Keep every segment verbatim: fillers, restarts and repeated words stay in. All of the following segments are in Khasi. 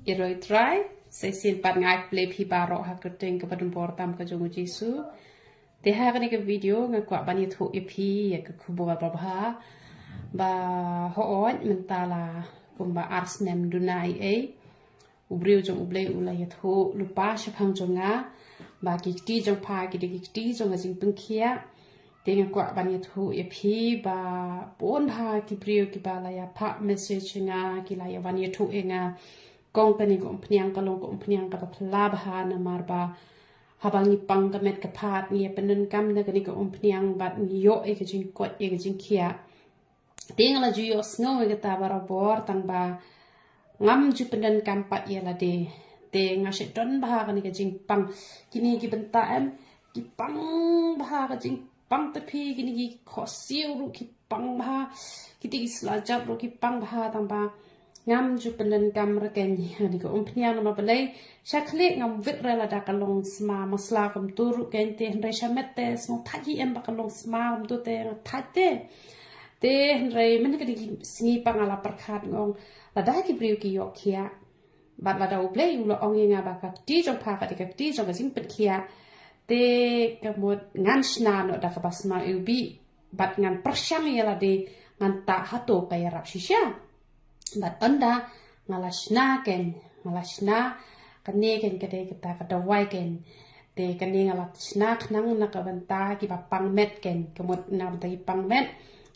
Ïaroh Trai, sa shisien pat nga ai khublei phi baroh ha ka kyrteng kaba donbor tam ka jong u Jisu. Te ha kane ka video nga kwah ban ïathuh ïa phi ïa ka khubor babha ba hooid mynta la kumba ar snem duna ei ei u briew jong U Blei u la ïathuh lypa shaphang jong nga ba ki kti jong pha ki dei ki kti jong ka jingpynkhiah. Te nga kwah ban ïathuh ïa phi ba bun bha ki briew kiba la ïa phah message ïa nga, ki la ïa wan ïathuh ïa nga. Kong kane ka umphniang ka long ka umphniang kaba phylla bha namar ba haba ngi pang ka met ka phad ngi ïa pyndonkam na kane ka umphniang bad ngi ïoh ïa ka jingkoit ïa ka jingkhiah. Te nga la ju ïohsngew ïa kata barabor tang ba ngam ju pyndonkam pat ïa lade. Te nga shait don bha kane ka jingpang. Kine ki bynta em ki pang bha ka jingpang, te phi kine ki khohsiew ruh ki pang bha, kite ki sla jat ruh ki pang bha tang ba ngam ju pyndonkam rkeiñ ha kane ka umphniang namar balei sha khlieh ngam wit re lada ka long sma masla kumto ruh keiñ, te hynrei sha met te sngewthait hi em ba ka long sma kumto te nga thait te. Te hynrei mynta ka dei ki sngi pat nga la pyrkhat nga ong lada ki briew ki ïoh khiah bad lada U Blei u la ong ïa nga ba ka kti jong pha ka dei ka kti jong ka jingpynkhiah, te ka mut ngan shna noh da kaba sma iwbih bad ngan pyrshang ïa lade ngan tah hato ka ïarap shisha. Bad ynda nga la shna keiñ, nga la shna, kane keiñ ka dei kata ka dawai keiñ. Te kane nga la shna khnang na ka bynta kiba pang met keiñ, ka mut na ka bynta ki pang met,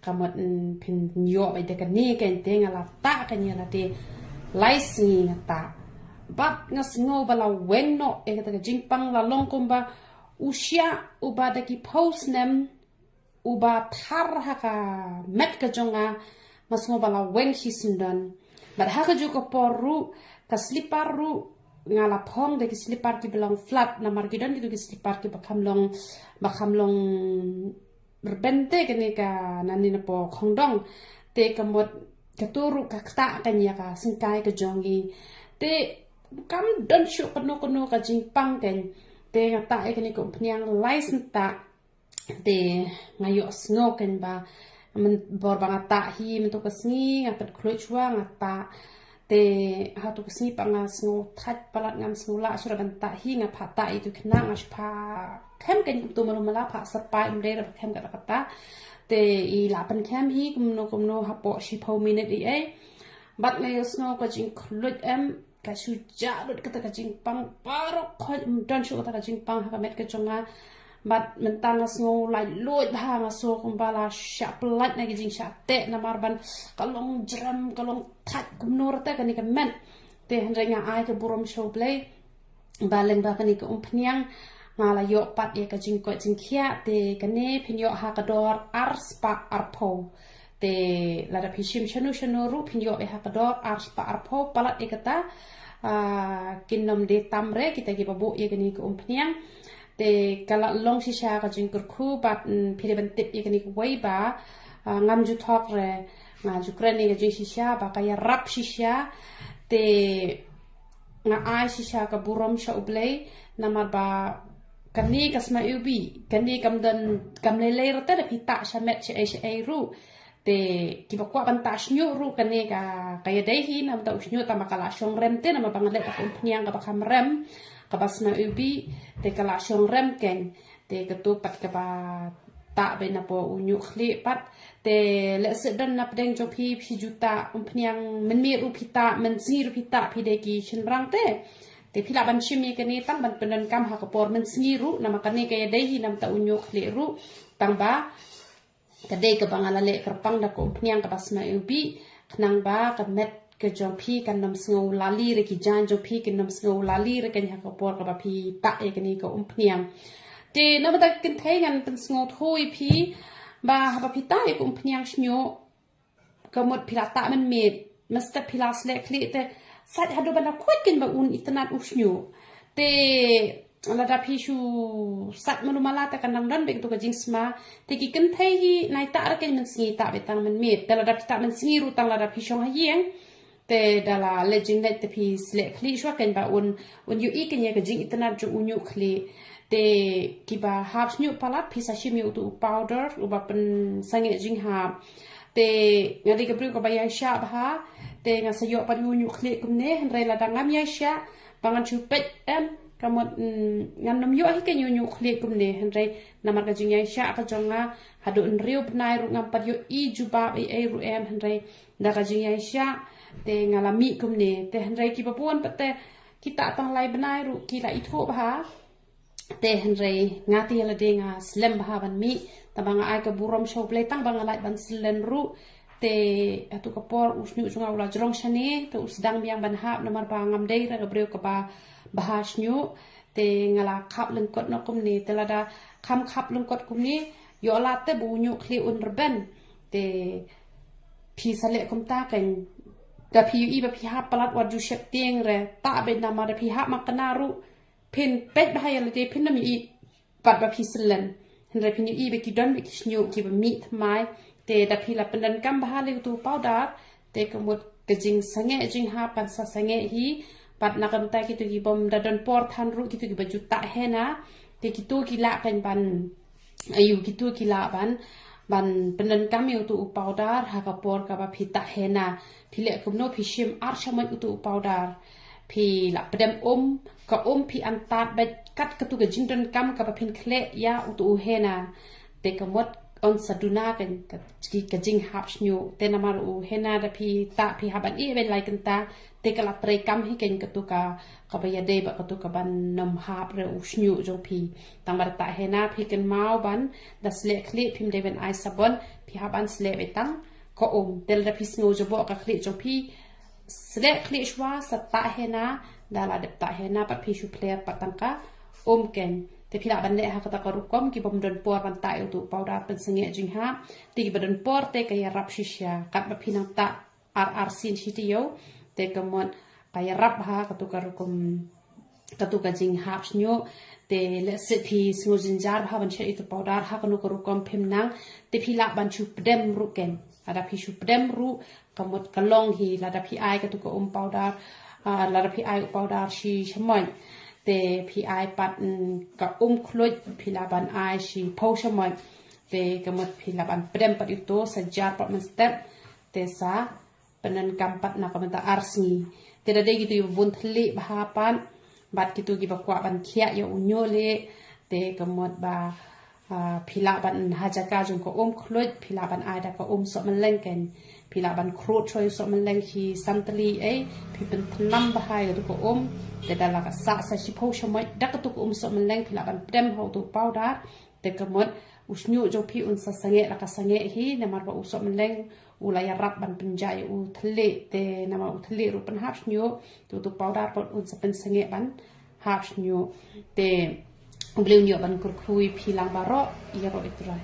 ka mut phin ïoh beit da kane keiñ, te nga la tah keiñ ïa lade lai sngi nga tah. Bad nga sngew ba la weng noh ïa kata ka jingpang, la long kumba u shiah uba da ki phew snem uba thar ha ka met ka jong nga, nga sngew ba la weng shisyndon. Bad ha kajuh ka por ruh ka slipar ruh nga la phong da ki slipar kiba long flat namar ki don kito ki slipar kiba kham long, ba kham long rben te kane ka nangne napoh khongdong. Te ka mut kato ruh ka ktah keiñ ïa ka syngkai ka jong ngi. Te kam don shuh kano kano ka jingpang keiñ. Te nga tah ïa kane ka umphniang lai snem tah. Te nga ïohsngew keiñ ba mynbor ba nga tah hi mynta ka sngi nga pynkhluit shuwa nga tah. Te hato ka sngi pat nga sngewthait palat, ngam sngew lah shuh ban tah hi, nga phah tah ïa itu khynnah, nga shu phah khem keiñ kumto malu mala, phah syrpai, ym dei re phah khem kata kata. Te i la pynkhem hi kumno kumno hapoh shiphew minit ei ei. Bad nga ïohsngew ka jingkhluit em, ka shu jah lut kata ka jingpang, baroh khoit ym don shuh kata ka jingpang ha ka met ka jong nga. Bad mynta nga sngew laitluid bha, nga sngew kumba la shah pyllait na ki jingshah teh namar ban ka long jrem, ka long thait kumno rta kane ka met. Te hynrei nga ai ka burom sha U Blei ba lyngba kane ka umphniang nga la ïoh pat ïa ka jingkoit jingkhiah, te kane phin ïoh ha ka dor ar spah arphew. Te lada phi shim shano shano ruh phin ïoh ïa ha ka dor ar spah arphew palat ïa kata, ah, kin nym dei tam re kita kiba buh ïa kane ka umphniang. Te ka la long shisha ka jingkyrkhu bad, mm, phi dei ban tip ïa kane kawei ba, ah, ngam ju thok re, nga ju kren ïa ka jingshisha ba ka ïarap shisha. Te nga ai shisha ka burom sha U Blei namar ba kane ka sma iwbih, kane kam don, kam lei lei rta da phi tah sha met sha ei sha ei ruh. Te kiba kwah ban tah shñiuh ruh kane ka, ka ïadei hi namar ta u shñiuh tang ba ka la shong rem te namar ba nga leh ka umphniang kaba kham rem, kaba sma iwbih, te ka la shong rem keiñ. Te kato pat kaba tah beit napoh u ñiuh khlieh pat. Te lehse don na pdeng jong phi, phi ju tah umphniang mynmiet ruh phi tah, mynsngi ruh phi tah, phi dei ki shynrang te. Te phi lah ban shim ïa kane tang ban pyndonkam ha ka por mynsngi ruh, namar kane ka ïadei hi namar ta u ñiuh khlieh ruh. Tang ba ka dei kaba nga la leh kyrpang da ka umphniang kaba sma iwbih, khnang ba ka met ka jong phi kan nym sngew lali re, ki jaiñ jong phi kin nym sngew lali re keiñ ha ka por kaba phi tah ïa kane ka umphniang. Te namar ta ka kynthei ngan pynsngewthuh ïa phi ba haba phi tah ïa ka umphniang shñiuh, ka mut phi la tah mynmiet, mynstep phi la sleh khlieh te sait haduh ban da khuid keiñ ba un itynnad u shñiuh. Te lada phi shu sait malu mala te kan dang don beit kato ka jingsma. Te ki kynthei hi nai tah re keiñ mynsngi, tah beit tang mynmiet. Te lada phi tah mynsngi ruh tang lada phi shong ha ïing, te da la leit jingleit te phi sleh khlieh shuwa keiñ ba un, un ïohi keiñ ïa ka jingitynnad jong u ñiuh khlieh. Te kiba hap shñiuh palat phi sa shim ïa uto u powder uba pynsangeh jinghap. Te nga dei ka briew kaba ïaishah bha, Te nga sa ïoh pat ïa u ñiuh khlieh kumne, hynrei lada ngam ïaishah ba ngan shu peit em, ka mut, mm, ngan nym ïoh hi ka ñiuh ñiuh khlieh kumne, hynrei namar ka jingïaishah ka jong nga, haduh hynriew bnai ruh ngam pat ïohi jubab ei ei ruh em, hynrei da ka jingïaishah te nga la mih kumne. Te hynrei kiba bun pat te kita tang lai bnai ruh ki la ithuh bha. Te hynrei nga te ïa lade nga slem bha ban mih, tang ba nga ai ka burom sha U Blei tang ba nga lah ban syllen ruh. Te ha tu ka por u shñiuh jong nga u la jrong shane, te u sdang biang ban hap namar ba ngam dei re ka briew kaba bha shñiuh. Te nga la khap lyngkot noh kumne, te lada kham khap lyngkot kumne, ïoh lad te ba u ñiuh khlieh un rben. Te phi sa leh kumta kan, da phi ïohi ba phi hap palat wat ju sheptieng re, tah beit namar da phi hap ma kane ruh phin peit bha ïa lade phin nym ïohi pat ba phi syllen. Hynrei phin ïohi ba ki don ba ki shñiuh kiba mih thymmai. Te da phi la pyndonkam bha lei utu u powder, te ka mut ka jingsangeh jinghap kan sa sangeh hi. Pat na ka bynta kitu kibym da don por than ruh, kitu kiba ju tah henna, te kitu ki lah kan ban, aïu, kitu ki lah ban, ban pyndonkam ïa utu u powder ha ka por kaba phi tah henna. Phi leh kumno? Phi shim ar shamoit utu u powder. Phi la pdem um, ka um phi antad beit kat katu ka jingdonkam kaba phin khleh ïa utu u henna. Te ka mut un sa duna ka, ka, ka jinghap shñiuh. Te namar u henna da phi tah phi hap ban ïeh beit lai kynta, te ka la treikam hi kan katu ka, kaba ïadei bad katu kaban nym hap re u shñiuh jong phi. Tang ba da tah henna phi kynmaw ban, da sleh khlieh phim dei ban ai sabon, phi hap ban sleh beit tang ka um. Te lada phi sngew jaboh ka khlieh jong phi, sleh khlieh shuwa sa tah henna, da la dep tah henna pat phi shu pler pat tang ka um kan. Te phi lah ban leh ha kata ka rukom, kibym don por ban tah ïa utu u powder pynsangeh jinghap. Te kiba don por te ka ïarap shisha, katba phi nang tah ar ar sien shi taïew, te ka mut ka ïarap ha katu ka rukom, katu ka jinghap shñiuh. Te lehse phi sngew jynjar bha ban shet ïa utu u powder, ha kano ka rukom phim nang, te phi lah ban shu pdem ruh kan. Lada phi shu pdem ruh, ka mut ka long hi. Lada phi ai katu ka um powder, ah, lada phi ai u powder shi shamoit, te phi ai pat, mm, ka um khluit, phi lah ban ai shiphew shamoit. Te ka mut phi lah ban pdem pat ïa utu sa jar pat mynstep, te sa pyndonkam pat na ka bynta ar sngi. Te da dei kitu kiba bun thylliej bha pat, bad kitu kiba kwah ban khiah ïa u ñiuh leh, te ka mut ba, ah, phi lah ban ha jaka jong ka um khluit, phi lah ban ai da ka um sohmylleng kan. Phi lah ban khrud shuwa ïa u sohmylleng shi san tylli ei, phi pynthnam bha ïa katu ka um, te da la ka sah sa shiphew shamoit da katu ka um sohmylleng, phi lah ban pdem ha utu u powder, te ka mut u shñiuh jong phi un sa sangeh la ka sangeh hi, namar ba u sohmylleng u la ïarap ban pynjah ïa u thylliej, te namar u thylliej ruh pynhap shñiuh, te utu u powder pat un sa pynsangeh ban hap shñiuh. Te U Blei un ïoh ban kyrkhu ïa phi lang baroh, ïaroh ïa U Trai.